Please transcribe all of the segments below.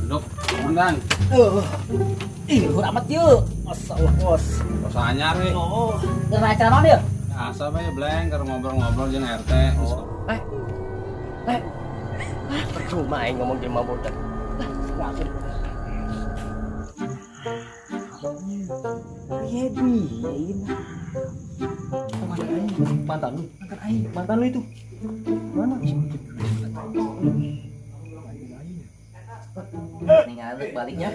Duduk, komandan. Ih, luhur amat yeuh. Masya Allah, bos. Bos anyar we. Oh, keur acara naon yeuh? Asa we bleng keur ngobrol-ngobrol jeung RT. Oh. Eh. Eh. Ah, percuma aing ngomong jeung mabok. Langsung. Iya, biarin. Mantan lu, mantan aing, mantan lu itu. Mana? Nih baliknya.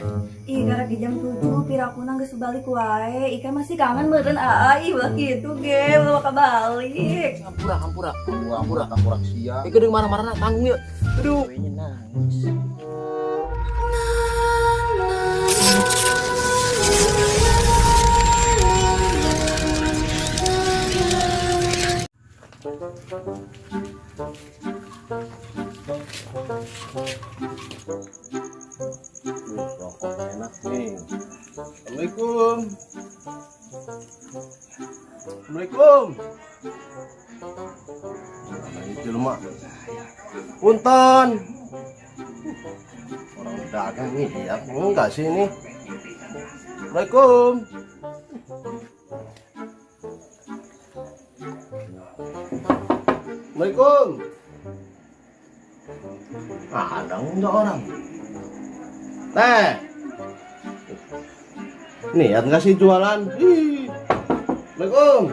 Ih, gara di jam 7 pirakuna geus balik wae. Ika masih kangen meureun aa, ih ulah kitu ge, ulah bakal balik. Hampura, hampura. Hampura, hampura sia. Ieu deung marah-marahna tanggung yeuh. Aduh. Kayaknya nangis. Wih, rokok enak nih. Assalamualaikum. Assalamualaikum. Mana itu jelema? Punten. Orang dagang nih, ya enggak sih ini. Assalamualaikum. Assalamualaikum. Ada enggak orang? Teh. Niat nggak sih jualan? Ih. Assalamualaikum.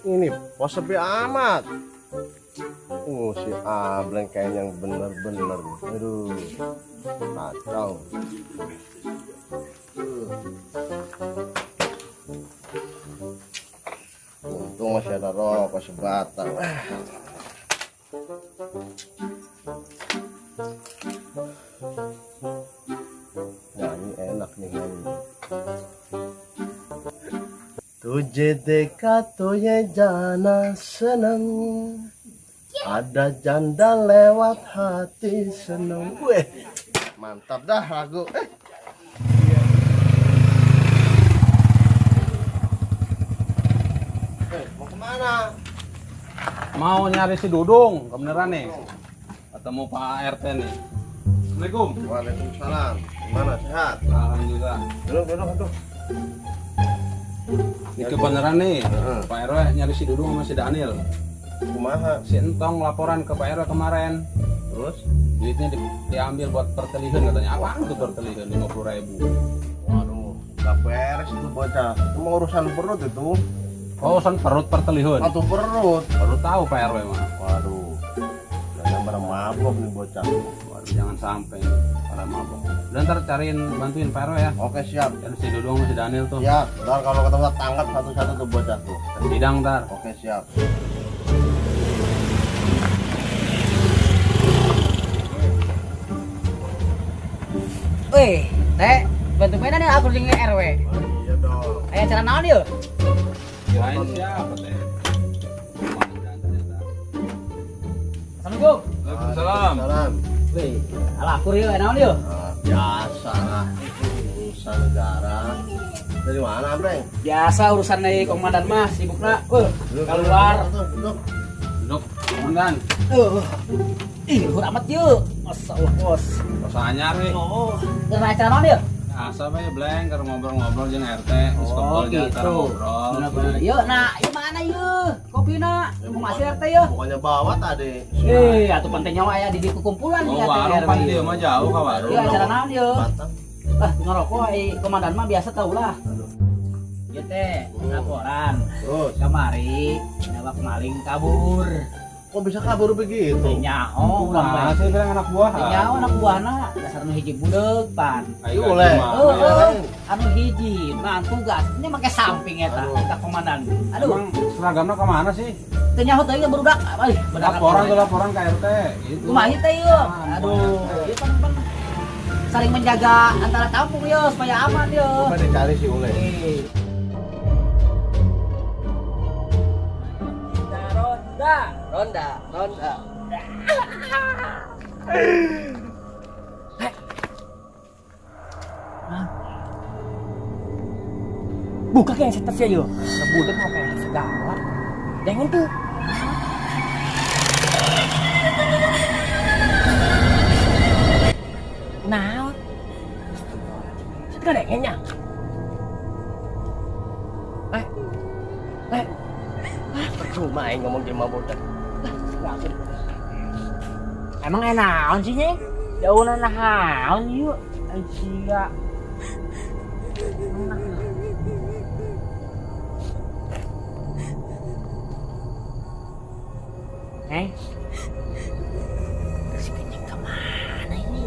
Ini pos sepi amat. Oh, si Ableng kayaknya yang bener-bener. Aduh, kacau. Untung masih ada rokok sebatang. Nyanyi enak nih nyanyi. Tujhe dekha to ye jana senang, ada janda lewat hati senang. Weh, mantap dah lagu. Mau kemana? Mau nyari si Dudung, kebenaran nih. Ketemu Pak RT nih. Assalamualaikum. Waalaikumsalam. Gimana, sehat? Alhamdulillah. Duduk, duduk, duduk. Ini kebenaran nih, Heeh. Pak RW nyari si Dudung sama si Daniel. Kumaha? Si Entong laporan ke Pak RW kemarin. Terus? Duitnya diambil buat pertelihan katanya. Apaan tuh pertelihan? 50.000. Waduh, nggak beres itu bocah. Itu mau urusan perut itu. Oh, urusan perut pertelihan. Atau perut. Baru tahu Pak RW mah. Waduh, jangan pada mabok nih bocah. Waduh, jangan sampai pada mabok. Udah ntar cariin, bantuin Pak RW ya. Oke, siap. Cari si Dudung sama si Daniel tuh. Siap. Ntar kalau ketemu tangkap satu-satu tuh bocah tuh. Sidang ntar. Oke, siap. Weh, teh, bantu mainan ya aku jeung RW. Oh, iya dong. Aya acara naon yeuh? Kirain siapa teh? Komandan ternyata. Assalamualaikum. Waalaikumsalam. Waalaikumsalam. Weh, alah akur yeuh, naon yeuh? Nah, biasa lah, urusan negara. Dari mana, Breng? Biasa urusan dari komandan mah sibukna. Keluar. Duduk, duduk. Duduk, komandan. Ih, luhur amat yeuh. Masya Allah, bos. Bos anyar we. Oh, keur acara naon yeuh? Asa we bleng keur ngobrol-ngobrol jeung RT. Geus Oh, kumpul jeung gitu. acara ngobrol. Bener-bener. Yeuh, nah, ieu mana yeuh? Kopina, mau masih RT yeuh. Bukannya bawa tadi. Atuh penting nyawa aya di dieu kumpulan Oh, ya warung RW. pan dieu mah jauh ka warung. Ieu acara naon yeuh? Batang. Ah, ngerokok ai komandan mah biasa tau lah. Aduh. Ieu teh laporan Terus, kamari nabak maling kabur. kok bisa kabur begitu? Teu nyaho urang Nah, bae. sih bilang anak buah. Teu nyaho anak buahna dasar nu hiji budeuk pan. Ayo Boleh. Heeh, anu hiji nah tugas nya make samping eta Aduh. ka komandan. Aduh, Emang seragamnya kemana sih? teu nyaho teh ieu barudak. Euy, bedak. Laporan tuh laporan ke RT gitu. Kumaha teh ieu? Ah, Aduh, ieu pan pan saling menjaga antara kampung ieu supaya aman ieu. Coba dicari si Ule. Eh. Kita ronda, Ronda, ronda. Hah? Buka kayak setes ya yo. Sebudak mau kayak segala. Jangan tuh. Nah, sekarang kayaknya. Eh, eh, percuma yang ngomong jelema bodoh. Emang enaon sih nyeng? Jauh naon yuk. Ai sia. Neng. Si kencing kemana ini?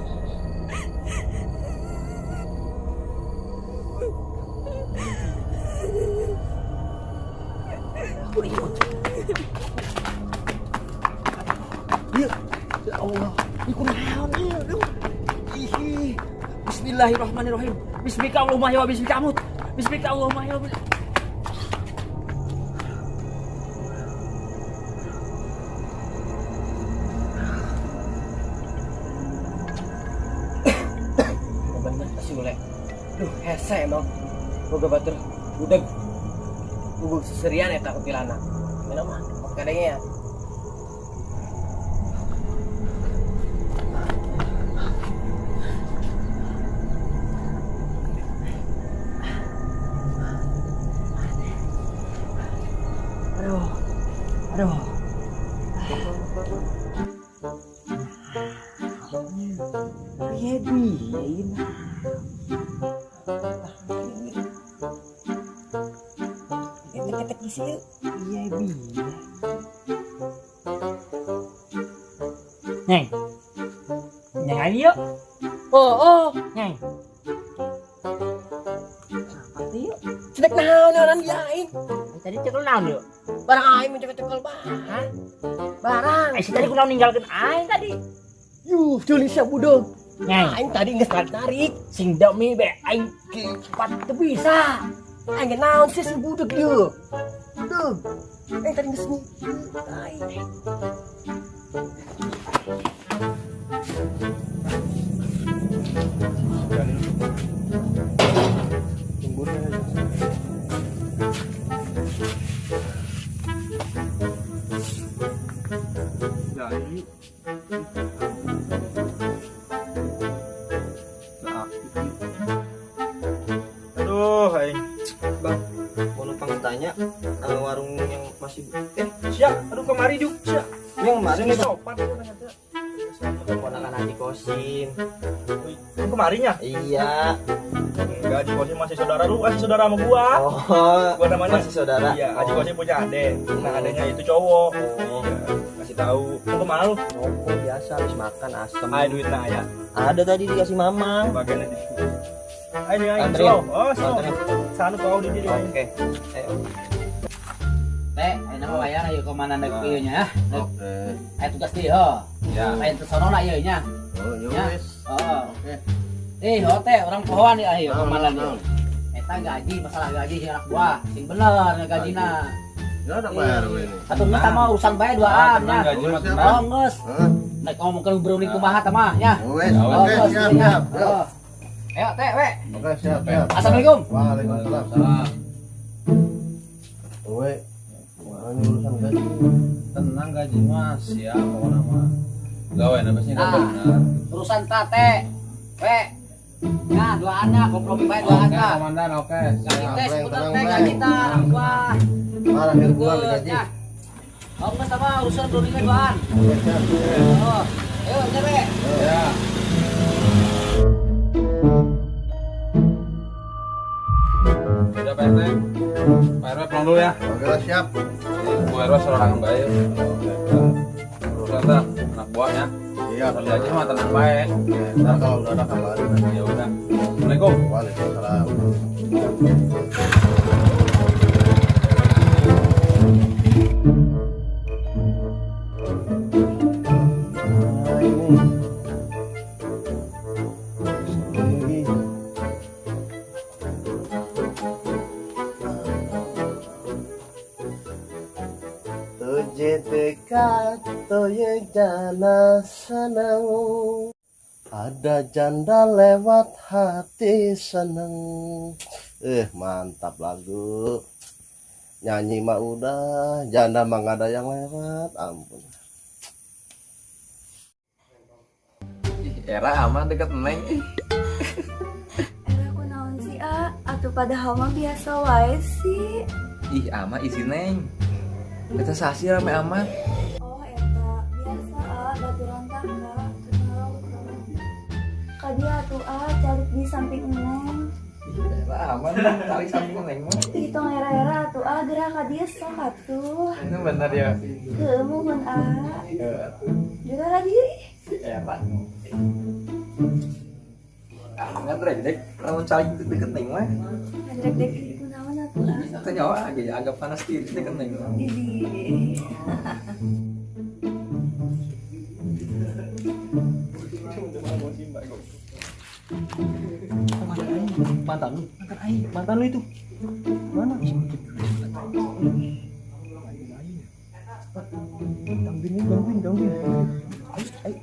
Ya Allah, ini kunaon ieu? Ih, bismillahirrahmanirrahim. Bismika Allahumma ya wa bismika amut. Bismika Allahumma ya wa bener pasti boleh. Duh, hese emang. Boga batur budeg. Bubuk seserian eta kuntilanak. Mana mah kadangnya ya. Aduh. Aduh. Iya, biarin. Ketek-ketek di sini. Iya, biar. Neng. Neng ayo. Oh, oh. Neng. Apa tuh yuk? Cedek naon naonan dia aing. Tadi cekel naon yuk? Barang aing mencekel-cekel barang. Barang. Eh, si tadi kunaon ninggalkeun aing tadi. Yuh, juli sia budeg. Neng. Aing tadi geus tarik. Sing demi be aing cepat teu bisa. Aing naon sih si budeg ieu. Budeg. Aing tadi geus aing. Aduh, aing. Bang, mau numpang tanya warung yang masih siap. Aduh kemari juk, siap. Yang kemarin Sini itu sopan keponakan Haji Kosim. Kemarinya? Iya. Enggak, Haji Kosim masih saudara lu, masih saudara sama gua. Oh, gua namanya masih saudara. Iya, Haji Kosim punya adek. Nah, adeknya itu cowok. Oh. Iya, kasih tahu. Mau kemana lu? Mau biasa habis makan asem. Ayo duitnya ya. Ada tadi dikasih mama. Bagian nanti. Ayo, ayo, Anterin. slow. Oh, slow. Anterin. Sana kau di sini. Oke. Ayo. Teh, ayo nama bayar ayo ke mana naik ieu nya ya. Oke. Ayo tugas di ho. Ya. Lain tesono na ieu nya. Oh, Ya. ya wis. Oh. Oke. Eh, ho teh orang pohoan ieu ayo ke mana Naon, ieu. Eta gaji masalah gaji si anak buah. Sing bener ngagajina. Ya ada Pak RW ini. Satu geus sama urusan bae duaan nya. Tenang gaji mah tenang. Oh, geus. Hah? Naik ngomongkeun berunding kumaha tah mah nya. Wes, Ya, oke, Oh, geus, siap, nya. siap. Yuk. Oh. Ayo teh, we. Oke, siap, siap. Assalamualaikum. Waalaikumsalam. Salam. Oke. Wah, ini urusan gaji. Tenang gaji mah siap pokoknya mah. Gawe na pasti Ah. benar. Urusan tate. We. Ya, duaannya kompromi bae duaan Oke, tah. komandan, oke. Gaji Siap. teh Tenang, seputar tenang, teh Bang. gaji tah anak buah. Marah akhir bulan digaji. Ya. Oh, geus sama urusan berundingnya duaan. Oke, siap. Oh. Ayo, teh, we. Ya. Udah Pak RT. Pak RW pulang dulu ya. Oke lah, siap. Bu RW seorang baik. Urusan tah anak buahnya. Iya, Urusan gaji mah tenang baik. Oke, ntar kalau udah ada kabarin. Ya udah. Assalamualaikum. Waalaikumsalam. Nah, ini. Lagi. तुझे देखा तो ये जाना senang, ada janda lewat hati senang. Mantap lagu. Nyanyi mah udah, janda mah nggak ada yang lewat. Ampun. Ih, era aman deket Neng. Ih. Era kunaon sih a? Atuh padahal mah biasa wae sih. Ih, ama isi Neng. Eta sasi rame amat. Oh eta biasa a baturan kakak kenal. Kadi atuh a calik di samping Neng. Ih, era aman calik samping Neng mah. Ih, tong era-era atuh a gerak ka dieu sok atuh. Ini bener ya. Heueuh muhun a. Gerak ka dieu ih. Era. Ah, nggak dek, lamun calik deket Neng mah. Ngadrek-dek kunaon atuh a. Teu nyawa agak agak panas tiris deket Neng mah. Idih. Mantan lu, mantan aing, mantan lu itu. Mana? Gangguin, gangguin, gangguin. Ayo, ayo.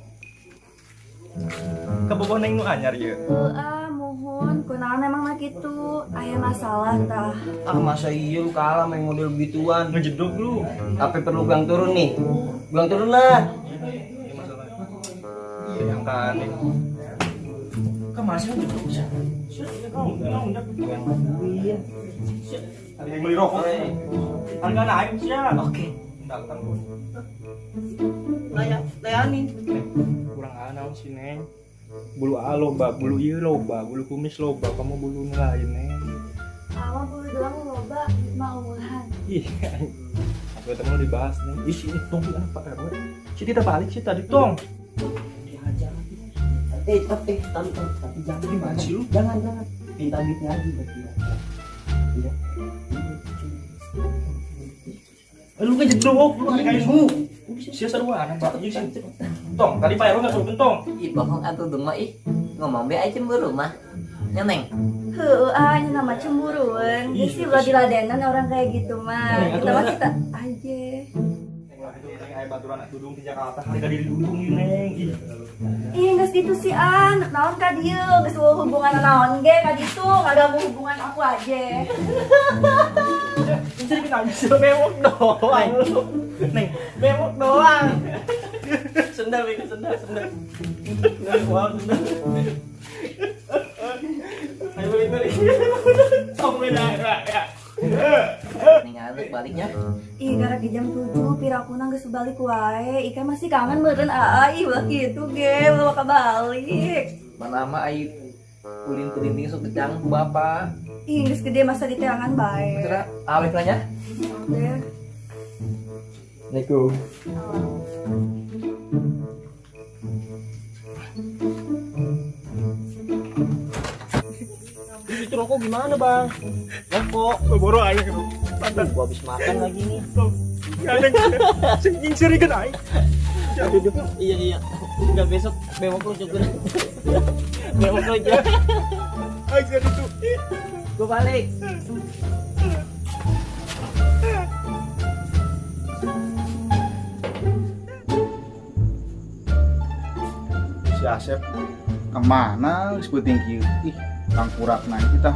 Kabogoh Neng nu anyar ieu. Heueuh ah muhun kunaon emang mah kitu. Aya masalah tah. Ah masa iya lu kalah main model begituan. Ngejeduk lu. Apa perlu gang turun nih? Gang turun lah. Ini masalah. Iya, yang kan Neng. Kan masih ngejeduk sih. Ada yang beli rokok. Harga naik sih ya. Oke. Datang gua. Layanin. Kurang naon sih Neng. Bulu A loba, bulu I loba, bulu kumis loba, kamu bulu nu lain Neng. Awa bulu doang loba, mah umuhan. Ih, aku temen dibahas Neng. Ih, sini tong anak Pak RW. Si tidak balik sih tadi tong. Dihajar lagi. Tapi jangan. Gimana sih lu? Jangan, jangan. Minta duitnya lagi berarti. Iya. Lu ngejeduk, lu kayak lu. Sia sarua anak Pak. Iya sih. Tong, tadi Pak RW enggak turun tong. Ih, bohong atuh dong mah ih. Ngomong be aja cemburu mah. Nya Neng. Heueuh ah nya nama cemburuan. Geus sih ulah diladenan orang kayak gitu mah. Kita mah kita aja. Neng lah itu Neng aya baturan Dudung di Jakarta, harga diri Dudung ieu Neng. Ih. Ih, geus gitu sih ah, naon ka dieu, geus eueuh hubungan naon ge ka ditu, ngaganggu hubungan aku aja. Jadi kita bisa bewok doang lu. Neng, bewok doang. Sendal, Bego, sendal, sendal. Sendal, wow, sendal. Ayo balik balik. Tong beda ya. Neng anu baliknya. Ih, gara di jam 7 pirakuna geus balik wae. Ika masih kangen meureun aa, ih ulah kitu ge, ulah bakal balik. Mana mah ai ulin kelinting sok kejang ku bapa. Ih, geus gede masa diteangan bae. Kira awet lah nya. Udah. Assalamualaikum. Itu rokok gimana, Bang? Rokok. Boro aing. Aduh, gua habis makan lagi nih. Neng, sing nyingsireun aing. Aduh, iya iya. Enggak besok bewok lu cukur. Bewok lu aja. Aing sih itu. Gua balik. Si Asep kemana geus peuting kieu? Ih, tangkurak naik kita.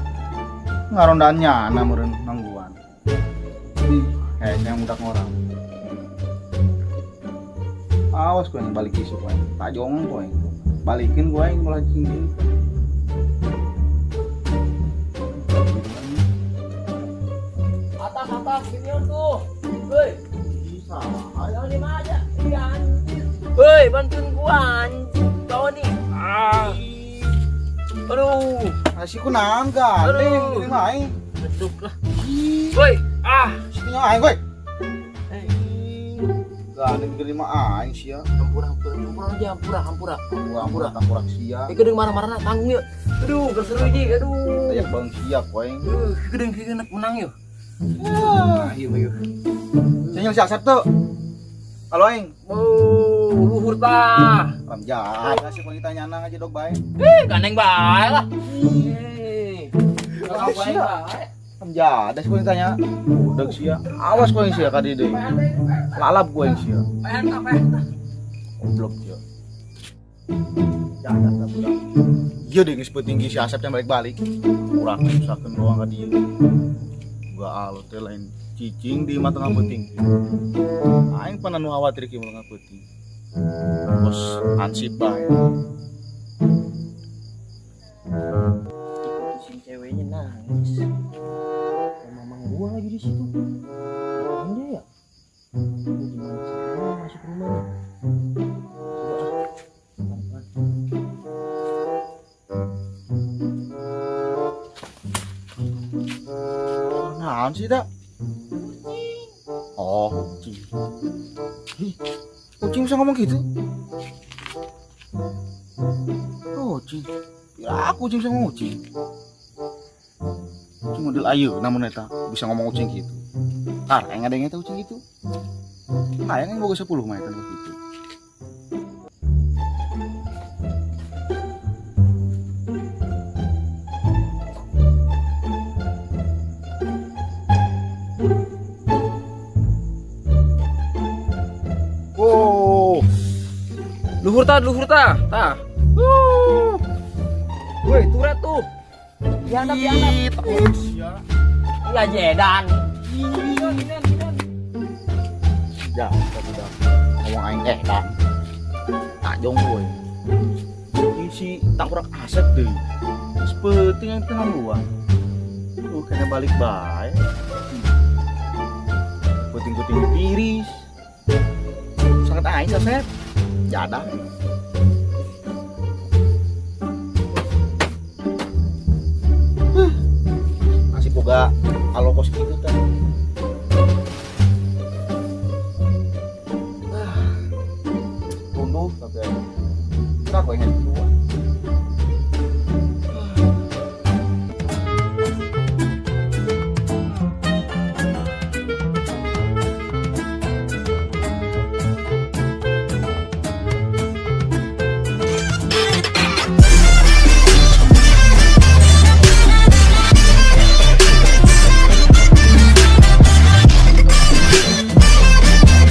Ngarondaan nyana meureun nangguan. Ih, kayaknya yang budak ngorang. Awas gue yang balik isu gue. Tajong gue. Balikin gue yang mulai cingin. Atas atas ginian tuh. Woi. Bisa. Jangan diem aja. Iya anjir. Woi, bantuin gua anjir. Bawa nih. Ah. Aduh. Asih ku naon gandeng Aduh. ini mah aing. Beduk lah. Woi, ah. Situ aing woi. Eh. Gandeng gede mah aing sia. Hampura, hampura, hampura aja, hampura, hampura. Hampura, hampura sia. Eh, gedeng marah-marah tanggung yuk. Aduh, gak seru ji, aduh. Dayak bang sia ku aing. Gedeng gedeng menang yuk. Ah, Ayo, ayo. Senyum si Asep tuh. Halo aing. Oh, luhur tah. Ram jahat sih kalau kita nyanang aja dog bae. Eh, gandeng bae lah. Eh. Gandeng bae. Ram jahat sih kalau ditanya. Udah sia. Awas kau yang sia kadi deui. Lalap gua yang sia. Goblok sia. Jahat lah budak. Ieu deui geus peuting si Asep yang balik-balik. Kurang nyusahkeun doang ka dieu. Gua alus teh lain cicing di imah tengah peuting. Aing pan anu khawatir kieu tengah peuting. Bos ansip bae. Si ceweknya nangis. Mamang gua lagi di situ. Ngapain dia ya? Gimana caranya masuk rumahnya? Coba ah, pelan-pelan. Naon sih tak? Oh, kucing. Ih, kucing bisa ngomong gitu? Kucing. Ya, kucing bisa ngomong kucing. Kucing model ayeuna namun eta bisa ngomong kucing gitu. Kareng ada yang eta kucing gitu. Hayang yang boga 10 mah eta gitu. Wow. Luhur ta, tah. Woi, turet tuh. Dihandap, dihandap. Iya jedan. Ya, udah ngomong aing dah. Tajong gue. Ini si tangkurak Asep deh. Seperti yang tengah luar. Tuh kena balik bae. Puting-puting tiris. Sangat aing Asep. Jadah. Masih boga alokos gitu teh.